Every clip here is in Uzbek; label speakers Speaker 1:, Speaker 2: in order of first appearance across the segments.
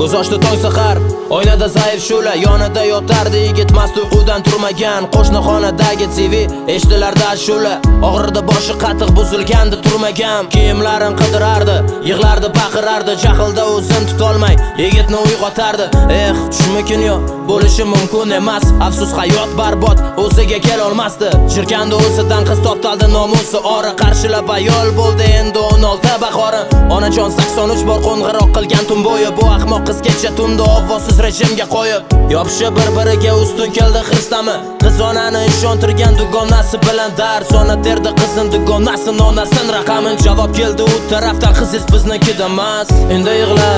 Speaker 1: Ko'z ochdi tong sahar, oynada zaif shu'la, yonida yotardi yigit mast uyqudan turmagan. Qo'shni xonadagi TV eshitilardi ashula. Og'rirdi boshi qattiq buzilgandi turmagan. Kiyimlarini qidirardi, yig'lardi, baqirardi, jahlda o'zini tutolmay yigitni uyg'otardi. Eh, tushmikin yo bo'lishi mumkin emas. Afsus hayot barbod, o'ziga kela olmasdi. Jirkandi o'zidan, qiz toptaldi nomusi ori. Qarshilab ayol bo'ldi endi 16 bahori. Onajon 83 bor qo'ng'iroq qilgan tun bo'yi. Bu ahmoq qiz kecha tunda ovozsiz rejimga qo'yib, yopishib bir-biriga ustun keldi hirsdami. Qiz onani ishontirgan dugonasi bilan dars ona terdi qizin dugonasini onasin raqamin. Javob keldi u tarafdan, qiziz biznikida emas. Endi yig'la,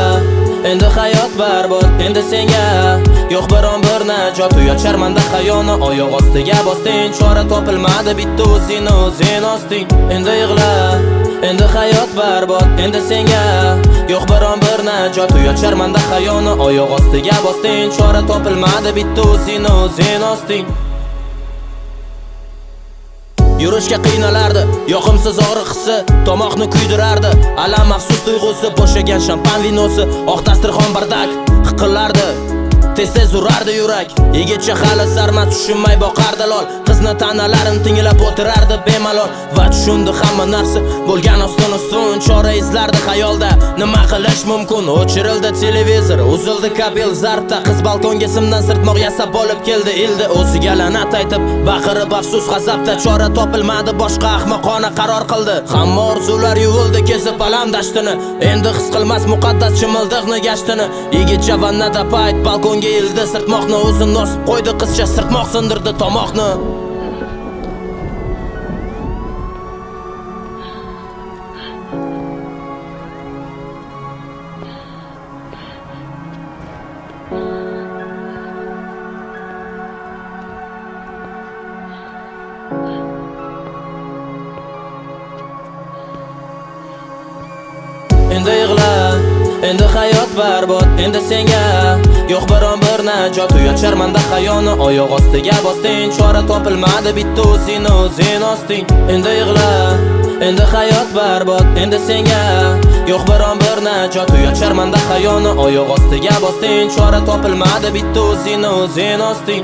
Speaker 1: endi hayot barbod, endi senga yo'q biron bir najot. Uyat sharmanda hayoni oyoq ostiga bosding, chora topilmadi bitta o'zingni o'zing osting. Endi yig'la, endi hayot barbod, endi senga yo'q biron bir najot. Uyat sharmanda hayoni oyoq ostiga bosding, chora topilmadi bitta o'zingni o'zing osting. Yurishga qiynalardi, yoqimsiz og'riq hissi tomoqni kuydirardi. Alam afsus tuyg'usi, bo'shagan shampan vinosi, oq dasturxon bardak hiqillardi. Tez-tez urardi yurak. Yigitcha hali sarmast tushunmay boqardi lol. Qizni ta'nalarini tinglab o'tirardi bemalol. Va tushundi hamma narsa bo'lgan ostin ustun. Chora izlardi xayolda, nima qilish mumkin. O'chirildi televizor, uzildi kabel zarbda. Qiz balkonga simdan sirtmoq yasab olib keldi ildi. O'ziga la'nat aytib, baqirib afsus g'azabda. Chora topilmadi, boshqa ahmoqona qaror qildi. Hamma orzular yuvildi kesib alam dashtini. Endi his qilmas muqaddas chimildiqni gashtini. Yigitcha vannada payt balkonga ildi sirtmoqni, o'zini nosib qo'ydi qizcha, sirtmoq sindirdi tomoqni. Endi yig'la, endi hayot barbod, endi senga yo'q biron bir najot. Uyat sharmanda hayoni oyoq ostiga bosding, chora topilmadi bitta o'zingni o'zing osting. Endi yig'la, endi hayot barbod, endi senga yo'q biron bir najot. Uyat sharmanda hayoni oyoq ostiga bosding, chora topilmadi bitta o'zingni o'zing osting.